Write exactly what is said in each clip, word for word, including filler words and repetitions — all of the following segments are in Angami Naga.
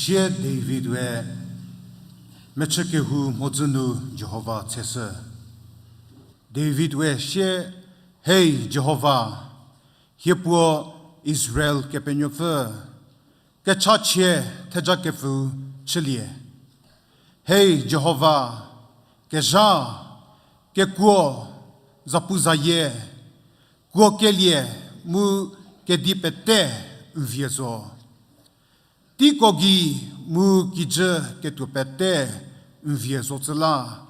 Sie David we mechü kehou mhodzü nu Jihova tseshü. David we sie, Hei Jihova, hie puo Israel Kepenuopfü, kechachie thejakepfü chülie. Hei Jihova, kezha, kekuo, zapuzayie, kuokelie mu kedi pete n vie zo. Teiko gei mu kijü ketuo pete n vie zo tsü la.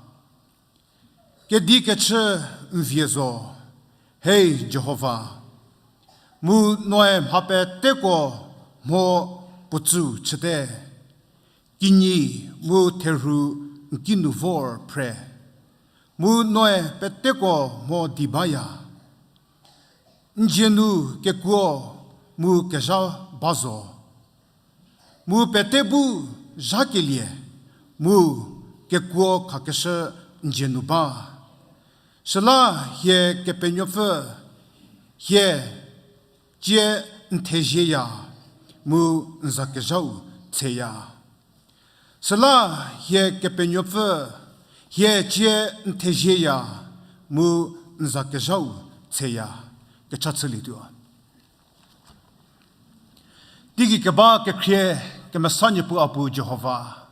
Kedi kechü n vie zo, hei Jihova, mu noe mha peteko mho puotsüu chüte, kinyi mu therhu n kinu vor phre, mu noe peteko mho di baya. N dzie nu kekuo mu kezha ba zo, mu pete bu zhakelie mu kekuo khakeshü n dzie nu ba. Süla hie Kepenuopfü, hie cie n thezieya mu n za kezhau tseya. Süla hie Kepenuopfü, hie cie n thezieya mu n za kezhau tseya. Kecha chülietuo. Teigei keba kekhrie kemesa Niepuu a pu Jihova,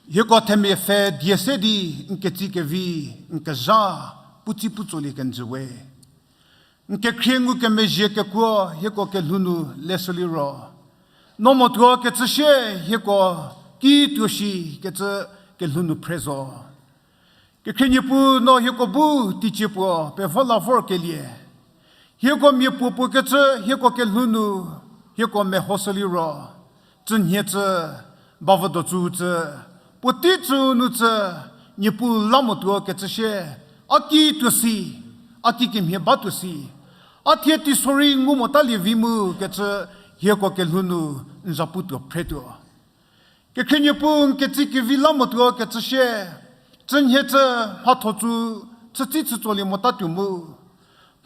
hieko themia pfhe die se di n ketsie kevi, n kezha, puotsi puotsolie kenjü we. N kekhrie ngukemezhie kekuo hieko kelhou nu leshü liro, no motuo kecü sie hieko ki tuo shi kecü kelhou nu phre zo. Kekhrie Niepuu, no hieko bu teicie puo pevo la vorkelie, hieko mia puo puo kecü hieko kelhou nu hieko mehoshü liro, cünhie cü, bavüdo cü cü, puotei cü nu cü, Niepuu la motuo kecü sie, a ki tuo si, a kikemhie ba tuo si, a thie teisori ngu motalie vi mu kecü hieko kelhou nu n zapu tuo phretuo. Kekhrie Niepuu, n ketsie kevi la motuo kecü sie, cünhie cü, mhatho cü, chütsi chütsolie motatuo mu,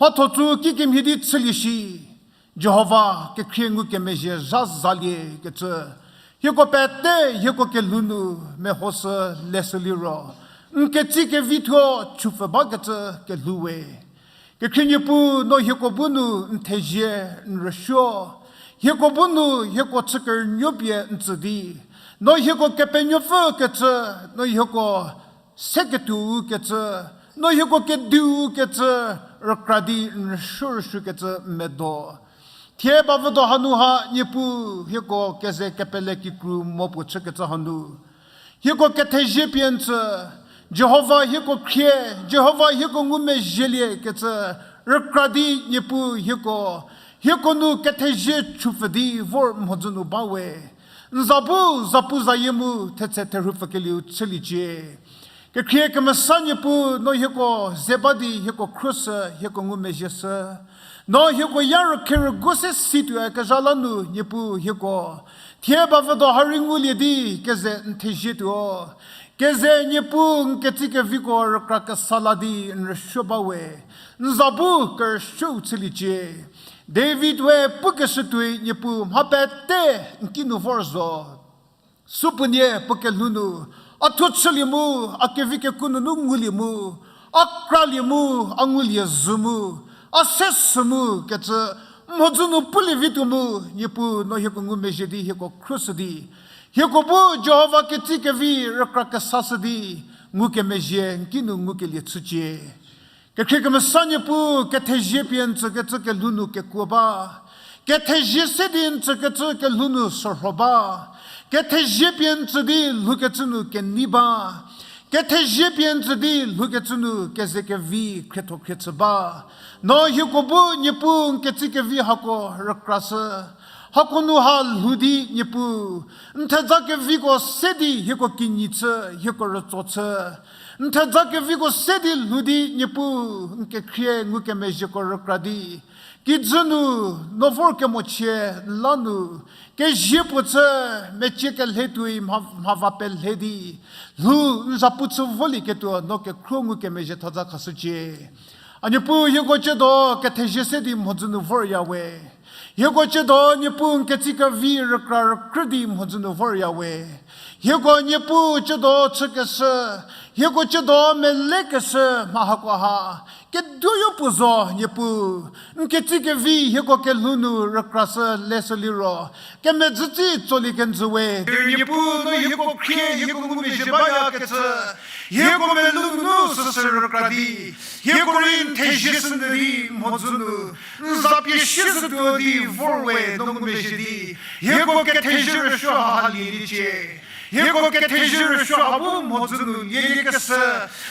mhatho cü kikemhie di chülie shi, Jihova kekhrie ngukemezhie zha zalie kecü, hieko pete hieko kelhou nu mehoshü leshü liro, n ketsie kevi thuo chupfü bakecü kelhou we. Kekhrie Niepuu, no hieko bu nu n thezie n rüsuo, hieko bu nu hieko chü kerünuo pie n tsü di, no hieko Kepenuopfü kecü, no hieko seketuou kecü, no hieko kediu kecü rükra di n rüsuo rüsuokecü n medo. Thie bavüdo hanu ha Niepuu hieko keze kepele kikru mo puo chükecü hanu, hieko kethezie pie n tsü, Jihova hieko khrie, Jihova hieko ngumezhielie kecü rükra di Niepuu hieko, hieko nu kethezie chupfü di vor mhodzü nu ba we. N za bu zapuzayie mu thetse therhu pfükelieu chüliecie. Kekhrie kemesa Niepuu, no hieko ze ba di hieko khruoshü, hieko ngumezhie shü. No hieko ya rükherügo se situoyakezha la nu Niepuu hieko, thie bavüdo ha rei ngulie di keze n thezietuo. Keze Niepuu n ketsie keviko rükra kesa la di n rüsuo ba we. N za bu kerüsuou chüliecie. David we pukeshütuoi Niepuu mha pete n kinu vor zo. Supuonie puo kelhou nu, a thuo chülie mu, a kevi kekuo nunu ngulie mu, a kralie mu, a ngulie zhü mu, a se sü mu kecü, mhodzü nu pulie vituo mu, Niepuu no hieko ngumezhie di hieko khruoshü di, hieko bu Jihova ketsie kevi rükra kesashü di, ngukemezhie n kinu ngukelie chücie. Kekhrie kemesa Niepuu, kethezie pie n tsükecü kelhou nu kekuo ba. Kethezie se di n tsükecü kelhou nu sorho ba. Kethezie pie n tsü di lhoukecü nu kenei ba. Kethezie pie n tsü di lhoukecü nu keze kevi khrietho khrie chü ba. No hieko bu Niepuu n ketsie kevi hako rükrashü. Hako nu ha lhou di Niepuu, n thedza keviko se di hieko kinyi chü, hieko rütso chü. N thedza keviko se di lhou di Niepuu, n kekhrie ngukemezhieko rükra di, kijü nu, no vor kemochie n la nu, kezie puo chü, mecie kelhe tuoi mha, mhava pelhe di, lhou n zapu chü volieketuo no kekhruo ngukemezhie thedza khashücie. A Niepuu hieko ciedo kethezie se di mhodzü nu vorya we. Hieko ciedo Niepuu n ketsie kevi rükra rükrü di mhodzü nu vorya we. Hieko Niepuu ciedo chükeshü, hieko ciedo melekeshü mha hako ha, keduoyo puo zo Niepuu, n ketsie kevi hieko kelhou nu rükrashü leshü liro, kemedzütsi tsolie kenjü we. Derei Niepuu no hieko khrie hieko ngumezhie bayakecü, hieko melou nunu süsü rükra di, hieko rei n thezie shünyü di mhodzü nu, n za pie sie shütuo di vor we no ngumezhie di, hieko kethezie rüsuo ha lieliecie. Hieko kethezie rüsuo ha bu mhodzü nu lieliekeshü,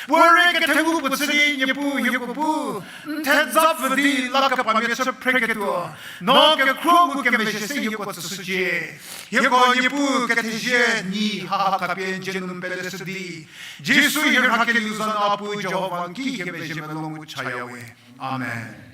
puoe re kethengu puo chü di Niepuu hieko bu n thezapfü di la kepamia chü phreketuo, no kekhruo mu kemezhie se hieko tsüshücie. Hieko Niepuu kethezie nyi haha khapie n dzie nu peleshü di, Jisu hie rhakelieu za nu a Pu Jihova n ki hie mezhie melou mu chaya we. Amen.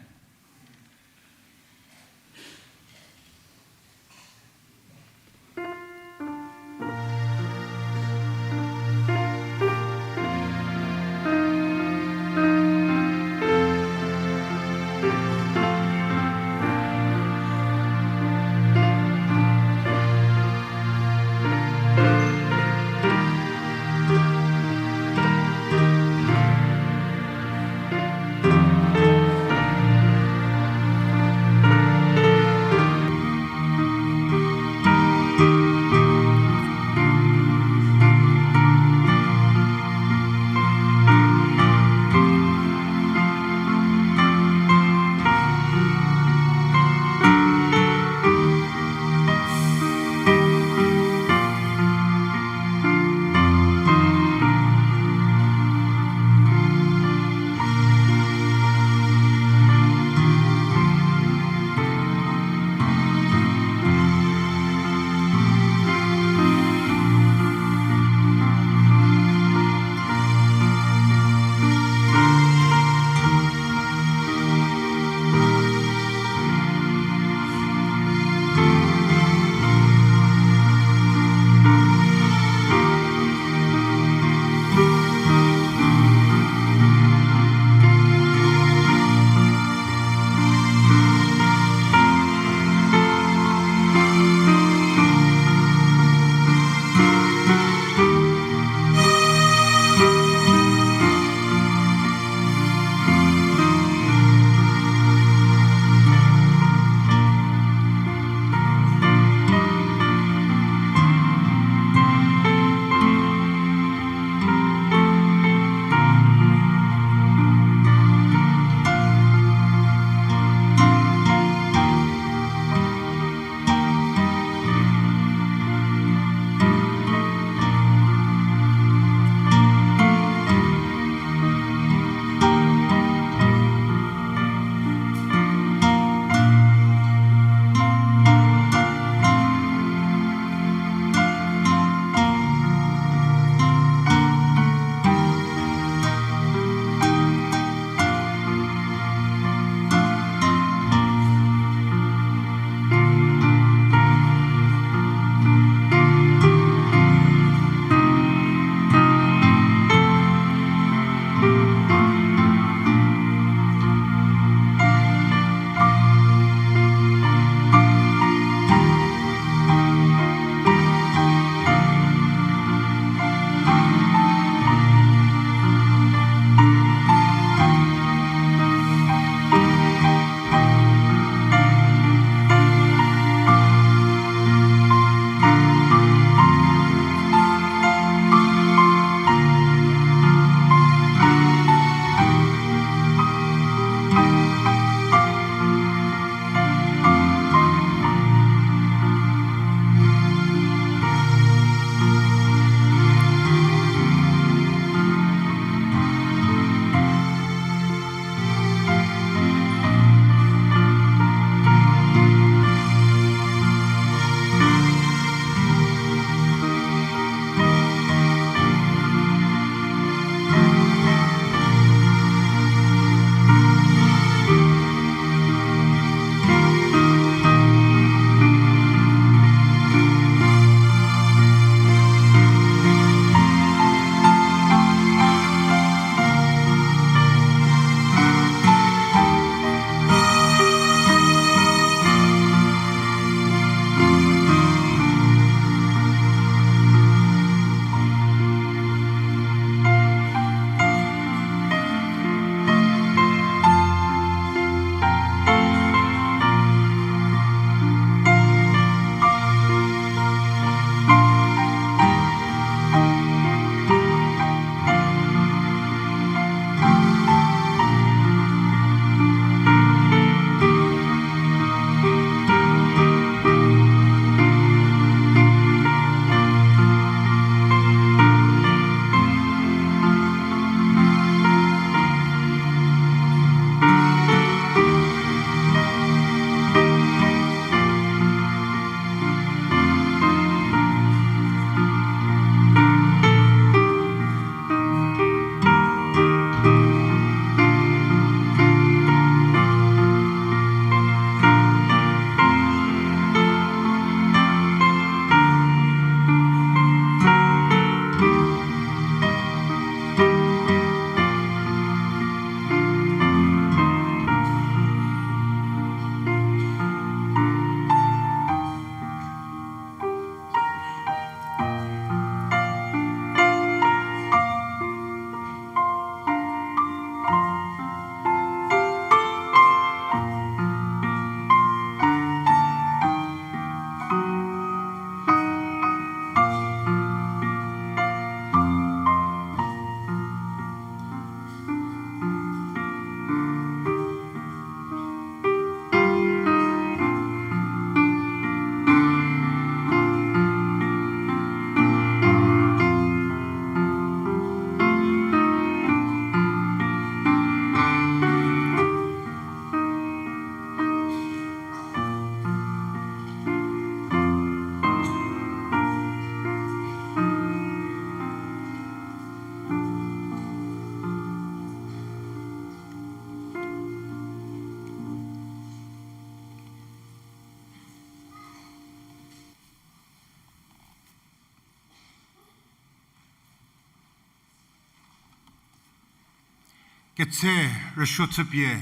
Ketse rüsuo chüpie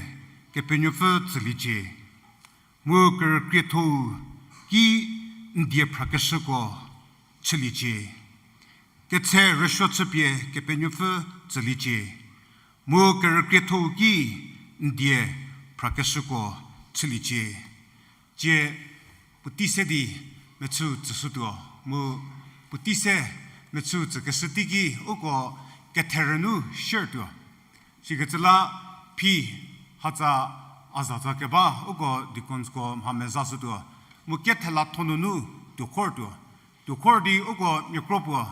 Kepenuopfü tsüliecie, mu kerükrietho-u ki n die phrakeshüko chüliecie. Ketse rüsuo chüpie Kepenuopfü tsüliecie, mu kerükrietho-u ki n die phrakeshüko chüliecie. Tsie puotei se di mechü tsüshütuo, mu puotei se mechü tsükeshü teiki uko ketherü nu share tuo. Sikecü la phi hatsa a zatsa keba uko deaconsko mha mezashütuo, mu kethela thonunu tuokhor tuo. Tuokhor di uko miakro puo,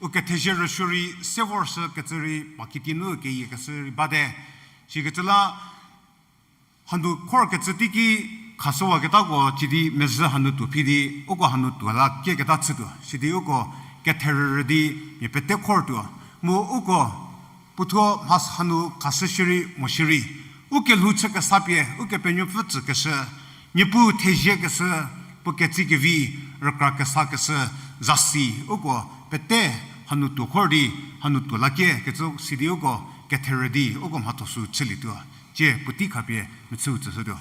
u kethezie rüsuo rei se vorshü kecü rei pakiti nu keyiekeshü rei bate. Sikecü la hanu khorkecü teiki khashüwaketako cidi mezhü hanu tuo phi di uko hanu tuo la kieketa chütuo. Sidi uko ketherü rü di mia pete khor tuo. Mu uko puothuo mhas hanu khashü shierei mo shierei, u kelhou chü kesa pie Ukepenuopfü tsükeshü, Niepuu theziekeshü, puo ketsie kevi rükra kesa keshü zasi uko pete hanu tuokhor di hanu tuo la kiekecü sidi uko ketherü di uko mhatho sü chülietuo. Tsie puotei khapie mechü tsüshütuo.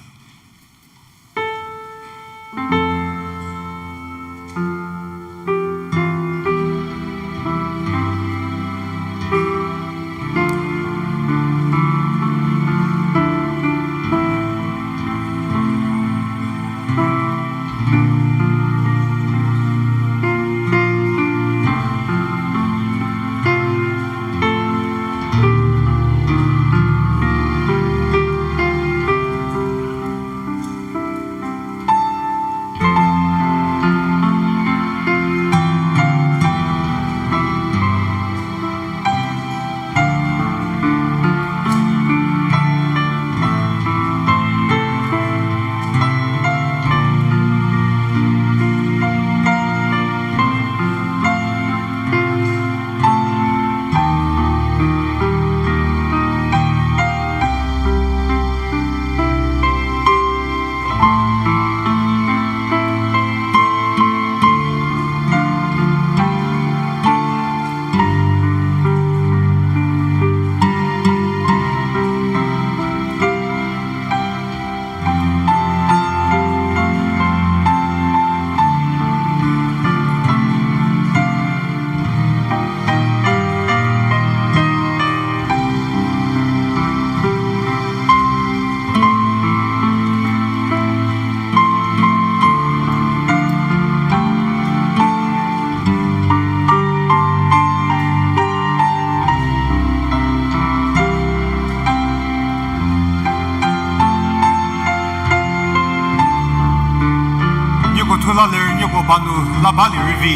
Nieko thu la ler, nieko ba nu la balie rei vi.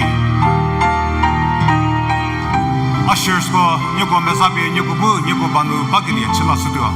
Ushersko, nieko meza pie nieko bu nieko ba nu bakelie chü lashütuo.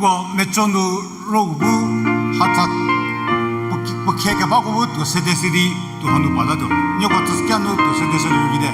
Ko meco nu ro bu hatsa puo khie kebako bu tuo sede sidi tuo hanu pa tatuo. Nieko tsüsükia nu tuo sede sidi vite.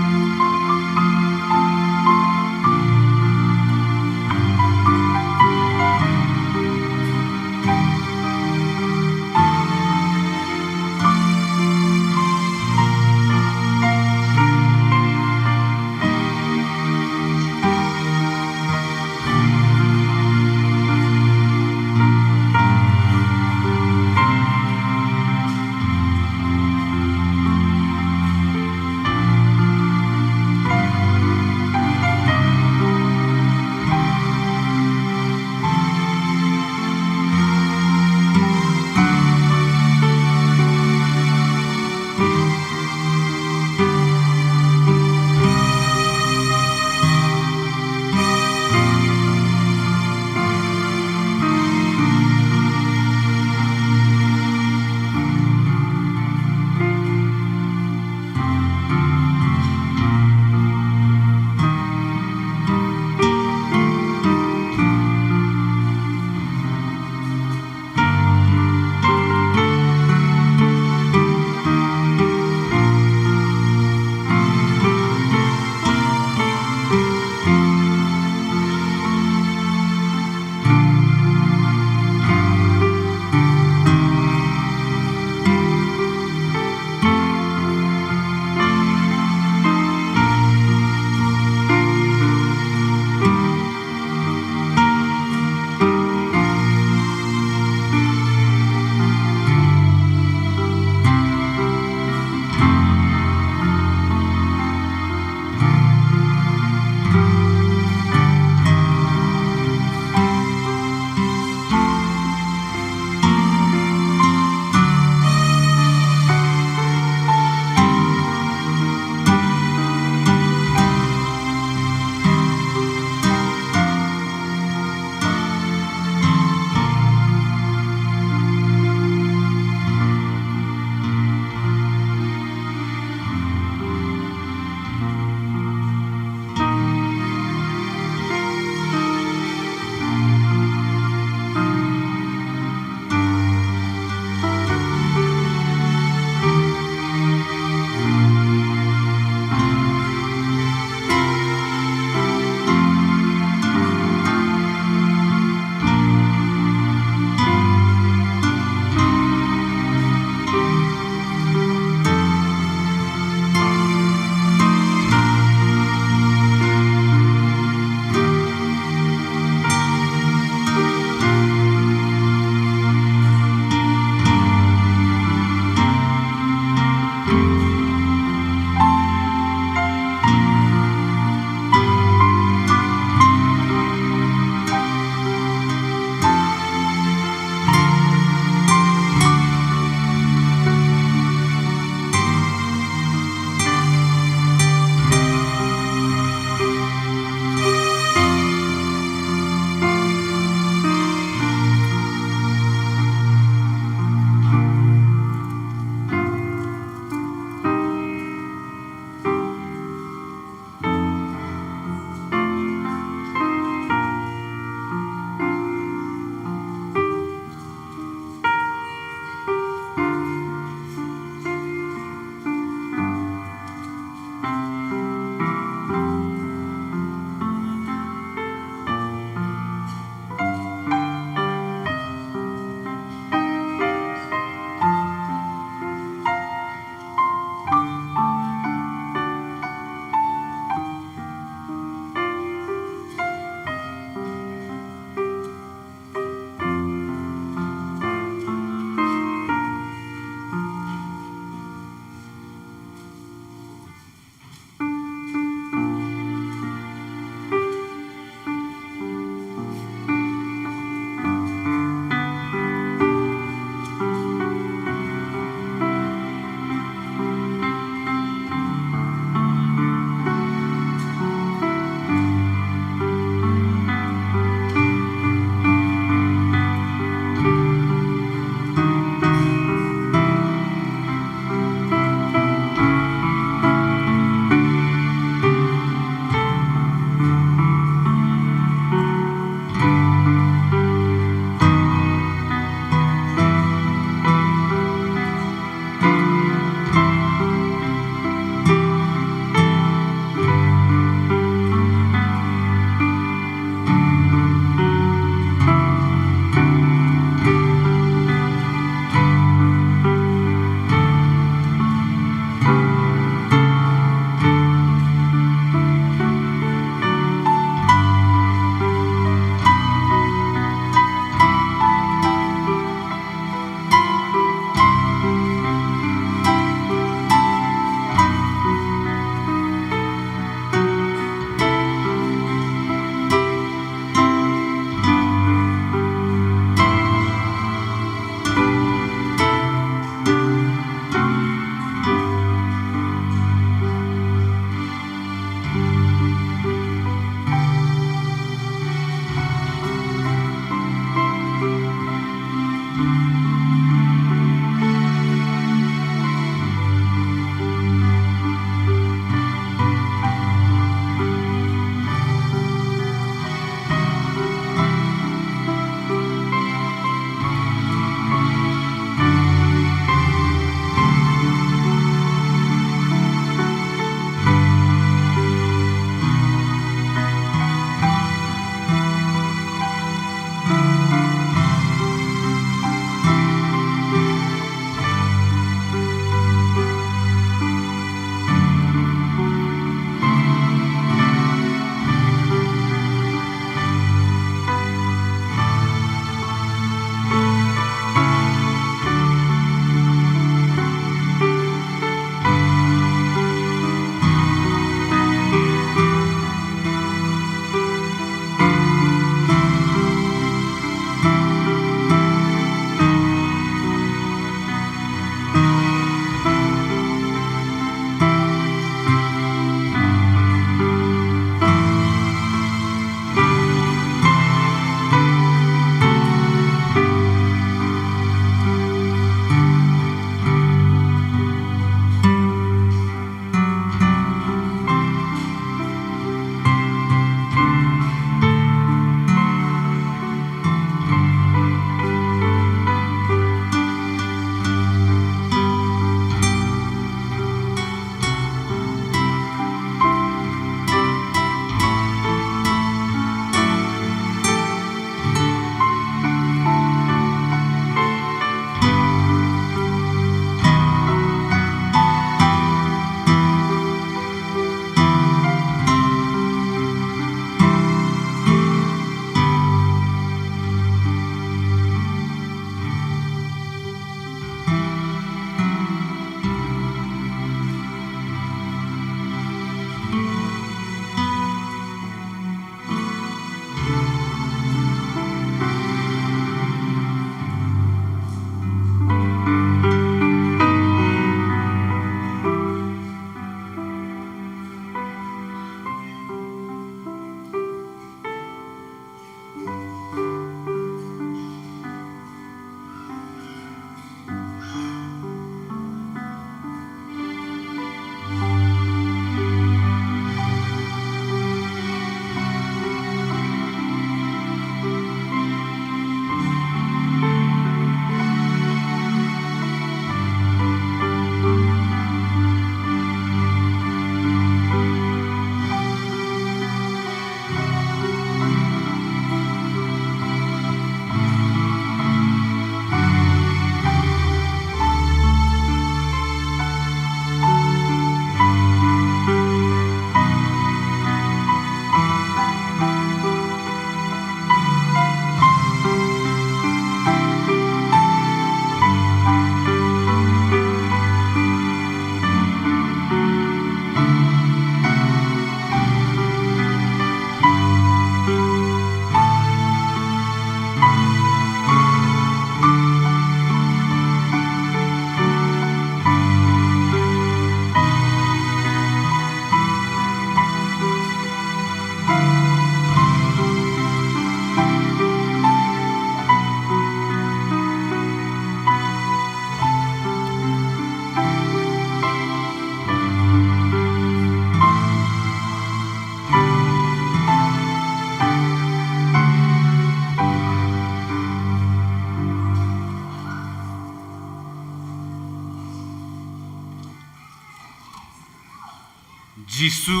Jisu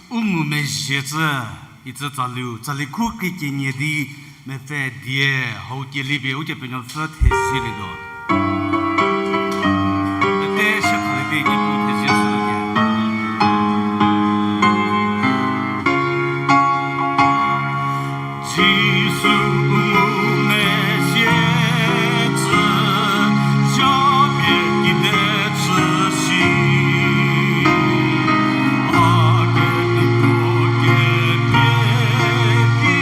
u ngumezhie cü, icü tsaliu, tsali khu krie kenie di mepfü die, hau kielie pie Ukepenuopfü thezielie tuo. Pete sie thali di Niepuu thezie shütuo. Jisu u ngumezhie cü, japie kide chü shi, a kedipuo kepie ki,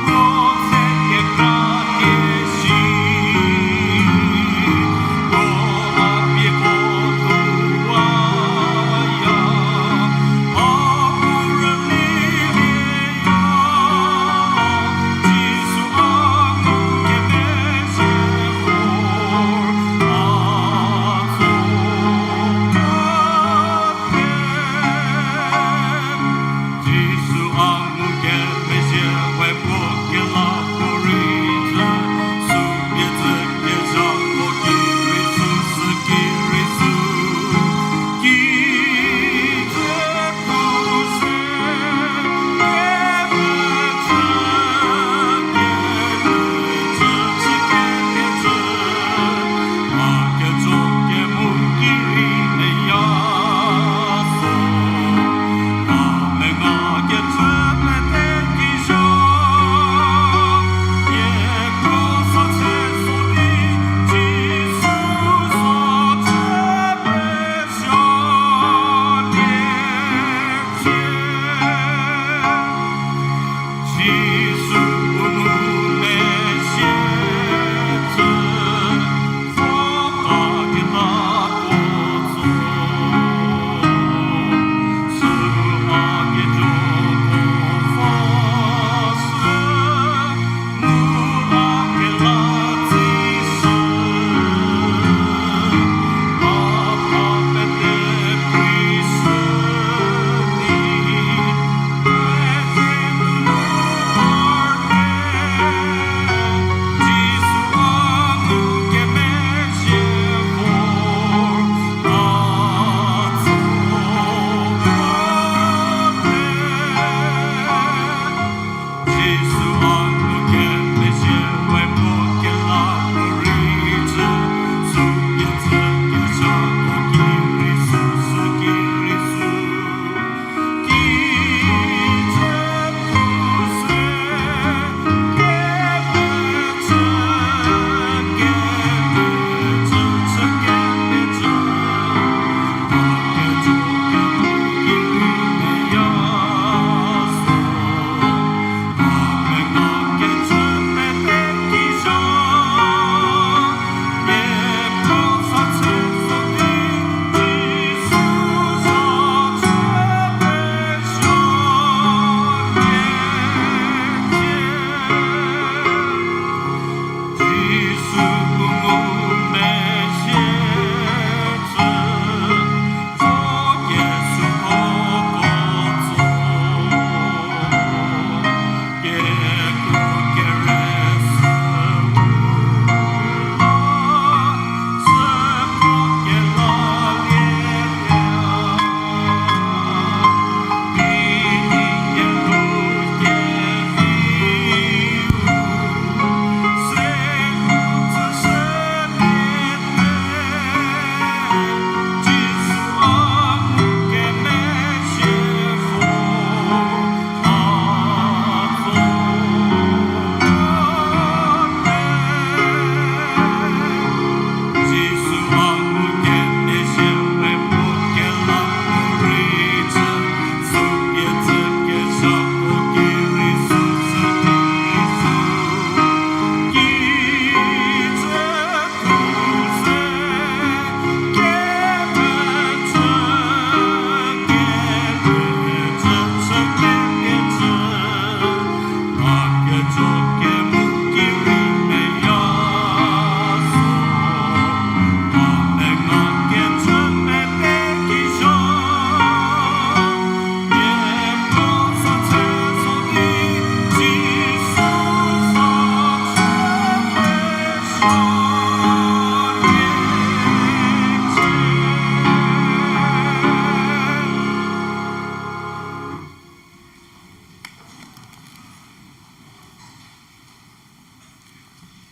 puo se kekra kesi, puo a pie puo tuwaya, a puo rüli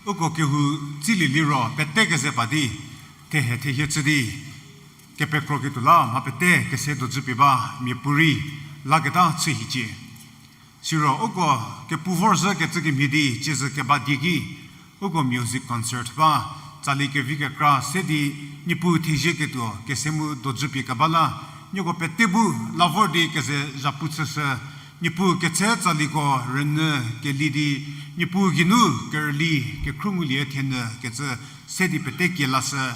Uko kehou tsilie liro pete keze pa di, thehe thehie chü di, kepekro ketuo la mha pete kese dojüpie ba mia puorei laketa chü hicie. Siro uko kepu vorzhü kecü kemhie di ciezü keba die ki, uko music concert ba, tsali kevi kekra se di, Niepuu thezie ketuo kese mu dojüpie keba la, nieko pete bu la vor di keze zhapu chüshü, Niepuu ketse tsaliko rünyü keli di, Niepuu geinu kerüli kekhruo ngulie thienyü kecü se di pete kie lashü.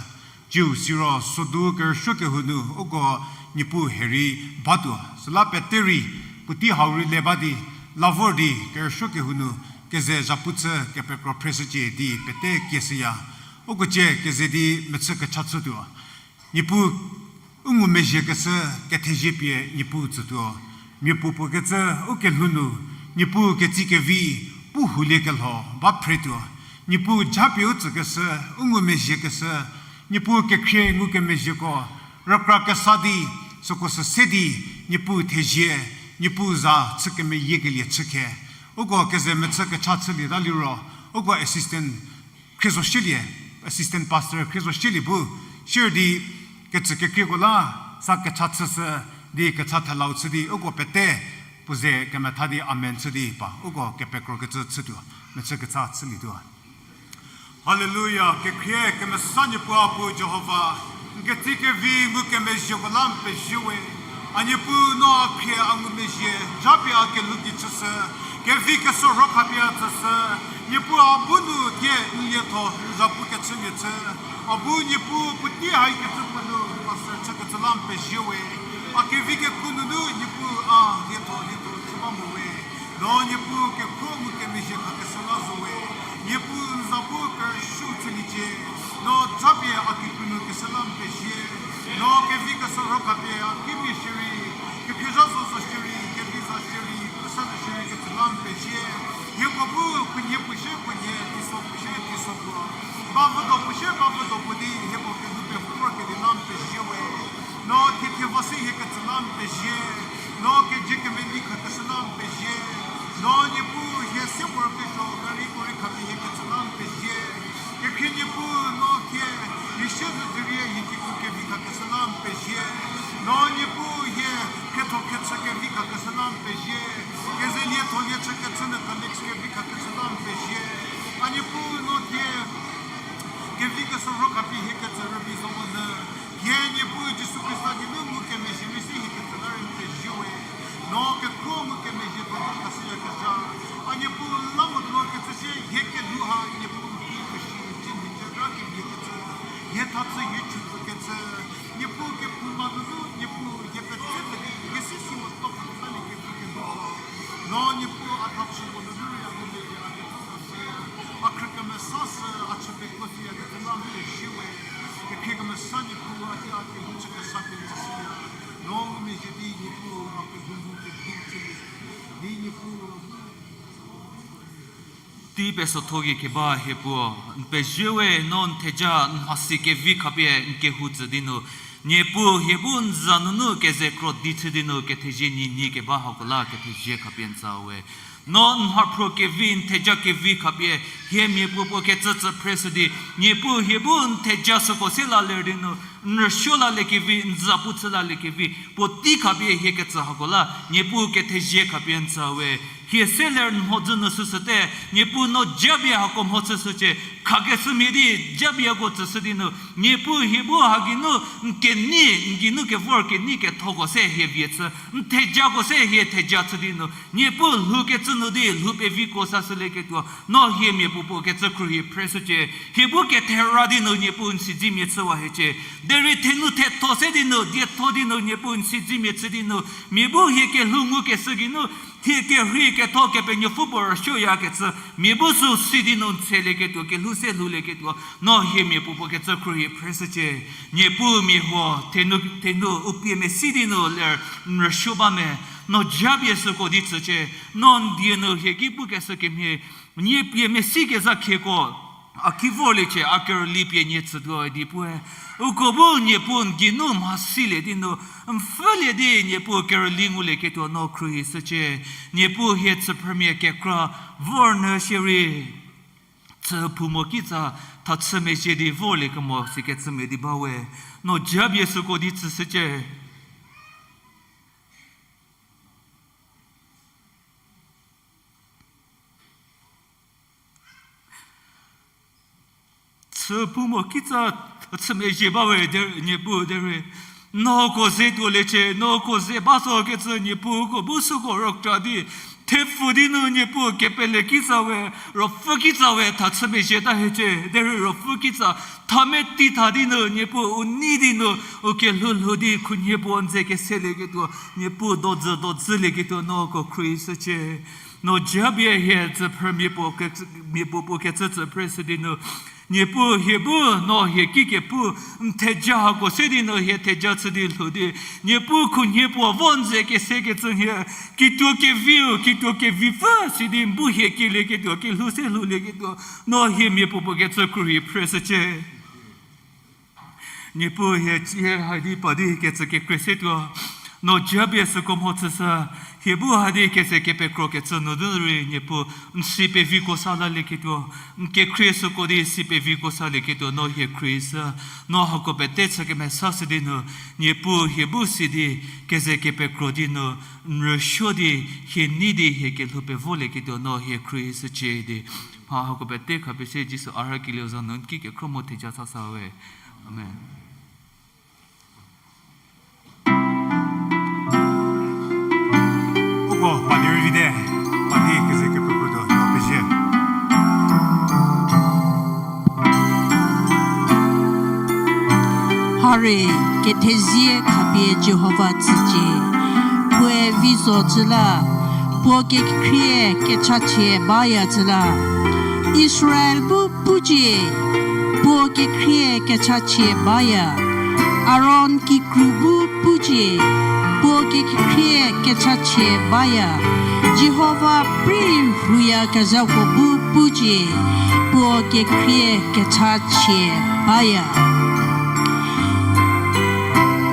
Ciu siro sodu kerüsuo kehou nu uko Niepuu herei batuo. Süla pete rei puotei hau rei le ba di, la vor di kerüsuo kehou nu keze zhapu chü kepekro phreshücie di pete kieshüya. Uko cie keze di mechü kecha chütuo. Niepuu u ngumezhiekeshü kethezie pie Niepuu tsütuo. Mia puopuo kecü u kelhou nu, Niepuu ketsi kevi pu hulie kelho ba phretuo. Niepuu japie u tsükeshü, u ngumezhiekeshü, Niepuu kekhrie ngukemezhieko, rükra kesa di, süko sü se di, Niepuu thezie, Niepuu za chü kemeyiekelie chükhe. Uko keze mechü kecha chülieta liro, uko assistant khriezosielie, assistant pastor khriezosielie bu, sier di kecü kekrieko la, sa kecha chüshü di kecha thelau chü di, uko pete puo ze kemetha di amen chü di pa, uko kepekro kecü chütuo, mechü kecha chülietuo. Haleluya, kekhrie kemesa Niepuu a puo Jihova, n ketsi kevi ngukemezhieko la n pezie we. A Niepuu no a khrie a ngumezhie, japie a kelhou ki chüshü, kevi kesorho khapie a tsüshü, Niepuu a bu nu thie n lietho n zhapu kechümia chü, a bu Niepuu puotei haikecü puo nu pastor chükecü la n pezie we. A kevi kekhu nunu Niepuu a lietho lietho chü ba mo we. No Niepuu kekhruo ngukemezhie khakeshü la zo we. Niepuu n za bu kerüsuo chüliecie. No japie a kikru nu keshü la n pezie. No kevi kesorho khapie a kimia shierei, kekhriezha zo zo shierei, kevi za shierei, pusa zo shierei kecü la n pezie. Hieko bu khunhie puo shie khunhie, teiso puo shie teiso puo, bavüdo puo shie bavüdo puo di hieko kelhou pie vor kelie la n pezie we. No thie thie va se hiekecü la n pezie. No keje kemenei khakeshü la n pezie. No Niepuu hie se morokesuo gari puorei khapie hiekecü la n pezie. Kekhrie Niepuu no thie, hie sie züdzerie hie kikru kevi khakeshü la n pezie. No Niepuu hie khrietho khriechü kevi khakeshü la n pezie. Keze lietho liechü kechü nu colleagues kevi khakeshü la n pezie. A Niepuu no thie, kevi kesorho khapie hiekecü rübei zo mo nyü. Hie Niepuu Jisu Khrista geinu ngukemezhie rei se hiekecü la rei n pezie we. No kekhruo ngukemezhie tuo khashüyakezha. A Niepuu la mo tuo kecü sie hie kelhou ha Niepuu ki keshi, cü nhicü ra kemhie kecü, hie thachü hie chüpfü kecü, Niepuu kephouma nunu Niepuu hie petse pfü di hie si si mo tuo khashülie kecü kelhou. No Niepuu a thachü mo nunu rei a ngumezhie a ketho khashü, a khrü kemesa sü, a chü pekuo shüyakecü la n pezie we. Kekhrie kemesa Niepuu a di a kelhou chü kesa pie n tsüshüya. No ngumezhie di Niepuu a kelhou bu kevi chülie. Di Niepuu tei pesotho gei keba hie puo, n pezie we, no n theja n mhasi kevi khapie n kehou tsü di nu, Niepuu hie bu n za nunu keze kro di chü di nu kethezie nyi nyi keba hako la kethezie khapie n tsü we. No n mhaphruo kevi n theja kevi khapie hie mia puo puo kecü tsü phreshü di, Niepuu hie bu n theja süko se la ler di nu, n rüsuo lalie kevi, n za pu chü lalie kevi puotei khapie hie ketsü hako la Niepuu kethezie khapie n tsü we. Hie se ler n mhodzü nu süsüte, Niepuu no japie hako mho chüshücie, khakeshümia di japieko tsüshü di nu, Niepuu hie bu ha geinu n kenei, n geinu kevor kenei kethoko se hie vie chü, n thejako se hie theja chü di nu, Niepuu lhou kecü nu di lhou peviko sashülieketuo, no hie mia puo puo kecü khruohi phreshücie. Hie bu kethera di nu Niepuu n siedzemia chüwa hiecie. Derei thenu thetho se di nu, dietho di nu Niepuu n siedzemia chü di nu, mia bu hie kelhou ngukeshü geinu, thie kerhei ketho Kepenuopfü puo rüsuoyakecü, mia bu sü si di nu n tselieketuo, kelhou se lhoulieketuo, no hie mia puo puo kecü khruohi phreshücie. Niepuu mia huo, thenu, thenu u pie mesi di nu ler n rüsuo ba me, no japie süko di tsücie, no n die nu hie ki pukeshü kemhie, nie pie mesikezha khieko, a ki vorliecie, a kerüli pie nie tsütuo di puoe. Uko bu Niepuu n geinu mhasilie di nu, n pfhülie di Niepuu kerüli ngulieketuo no khruohi shücie. Niepuu hie chüphrümia kekra vor nyü shierei, Chü phu mo kitsa, thachü mezhie di vorlie kemo sikecü me di ba we. No japie süko di tsüshücie. Chü phu mo kitsa, chü mezhie ba we, der-, Niepuu derei. Noko ze tuoliecie, noko ze ba sokecü Niepuu ko bu süko rükra di. Thepfu di nu Niepuu kepele kitsa we, ruopfü kitsa we, thachü mezhie ta hiecie, derei ruopfü kitsa, tha meti tha di nu, Niepuu u nei di nu, u kelhou lhou di, khunhie puo n ze keselieketuo, Niepuu dozü dozülieketuo, noko khruohishücie. No japie hie tsüphrü mia puo ke-, mia puo puo kecü tsüphrü shü di nu, Niepuu hie bu, no hie ki kepu, n theja hako se di nu hie theja chü di lhou di, Niepuu khunhie puo vo n ze kesekecü hie, kituo keviu, kituo kevipfü si di n bu hie kielieketuo, kelhou se lhoulieketuo, no hie mia puo puo kecü khruohi phreshücie. Niepuu hie tsie hai di pa di kecü kekrei se tuo. No japie süko mho chüshü, hie bu ha di keze kepekro kecü nu du rei Niepuu n si peviko sa lalieketuo, n kekhrie süko di si peviko salieketuo, no hie khruohishü, no hako pete chü kemesashü di nu, Niepuu hie bu si di, keze kepekro di nu, n rüsuo di, hie nei di hie kelhou pevolieketuo, no hie khruohishücie di. Mha hako pete khapie se Jisu a rhakelieu za nu n ki kekhro mu theja sasa we. Amen. Uko pa di rei vite, pa di keze kepekro tuo, no pezie. Hare, kethezie khapie Jihova tsücie. Puoe vi zo cü la, puo kekhrie kechachie baya cü la. Israel bu pucie, puo kekhrie kechachie baya. Aron kikru bu pucie, puo kekhrie kechachie baya. Jihova prei rhuyakezhako bu pucie, puo kekhrie kechachie baya.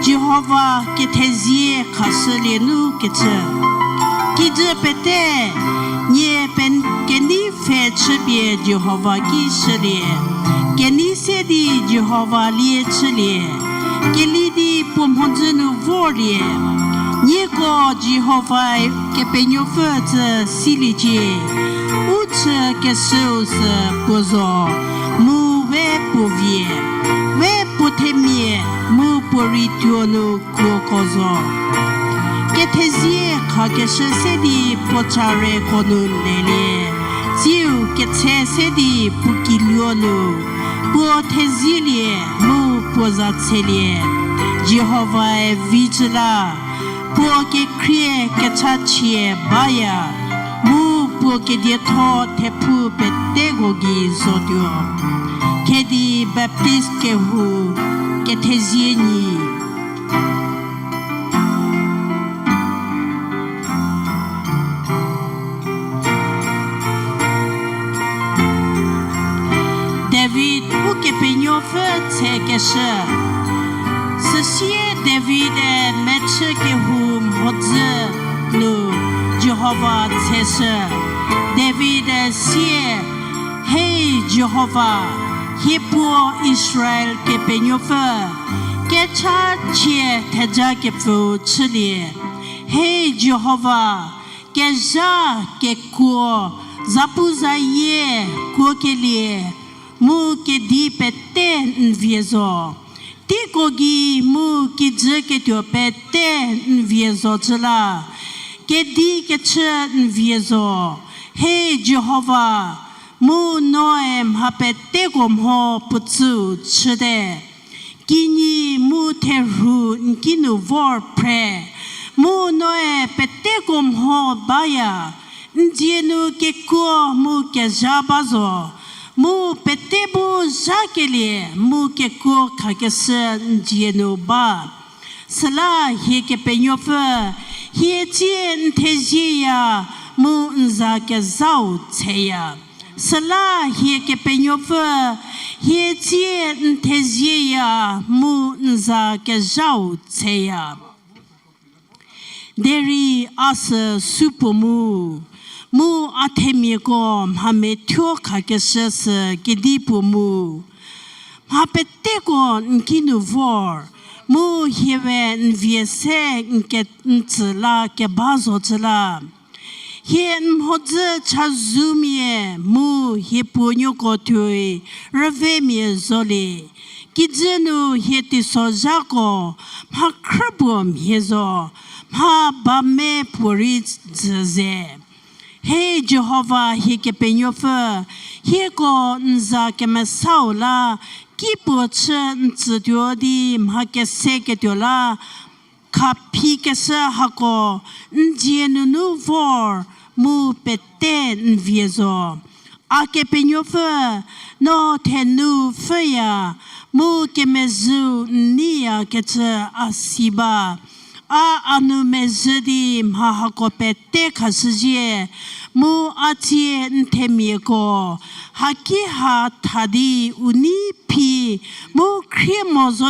Jihova kethezie khashülie nu kecü. Kijü pete, nie pe-, kenei pfhe chüpie Jihova ki shülie. Kenei se di Jihova lie chülie. Keli di puo mhodzü nu vorlie. Nieko Jihovae Kepenuopfü tsü siliecie. U chü keshüu sü puo zo, mu we puo vie, we puo themia, mu puo rei tuo nu kuoko zo. Kethezie khakeshü se di puo chareko nu lelie, tsiu ketse se di puo kiluo nu, puo thezielie mu puo za tselie. Jihovae vi cü la, puo kekhrie kechachie baya, mu puo kedietho thephu peteko gei zotuo. Khedi Baptist kehou kethezie nyi. David Ukepenuopfü tsekeshü. Süsie David-e mechü kehou mhodzü nu Jihova tseshü. David-e sie, Hei Jihova, hie puo Israel Kepenuopfü, kechachie thejakepfüu chülie. Hei Jihova, kezha kekuo, zapuzayie kuokelie, mu kedi pete n vie zo. Teiko gei mu kijü ketuo pete n vie zo cü la. Kedi kechü n vie zo. Hei Jihova, mu noe mha peteko mho puo tsüu chüte. Kinyi mu therhu n kinu vor phre, mu noe peteko mho baya, n dzie nu kekuo mu kezha ba zo, mu pete bu zhakelie mu kekuo khakeshü n dzie nu ba. Süla hie Kepenuopfü, hie tsie n thezieya mu n za kezhau tseya. Süla hie Kepenuopfü, hie tsie n thezieya mu n za kezhau tseya. Derei a sü supuo mu, Mu a themiako mha methuo khakeshü sü kedipuo mu. Mha peteko n ki nu vor, mu hie we n vie se n ke-, n tsü la keba zo chü la. Hie n mhodzü chazumia mu hie puonuoko tuoi rüvemia zolie. Kijü nu hie teisozhako mha khrüpuo mhie zo, mha bame puorei dzü ze. He Jihova hie Kepenuopfü, hieko n za kemesau la, kipuo chü n tsütuo di mha kese ketuo la, khaphi keshü hako n dzie nunu vor mu pete n vie zo. A Kepenuopfü, no thenu pfhüya, mu kemezhüu n neiyakecü a si ba. A a nu mezhü di mha hako pete khashüzhie, mu a tsie n themiako haki ha tha di u nei phi, mu khrie mo zo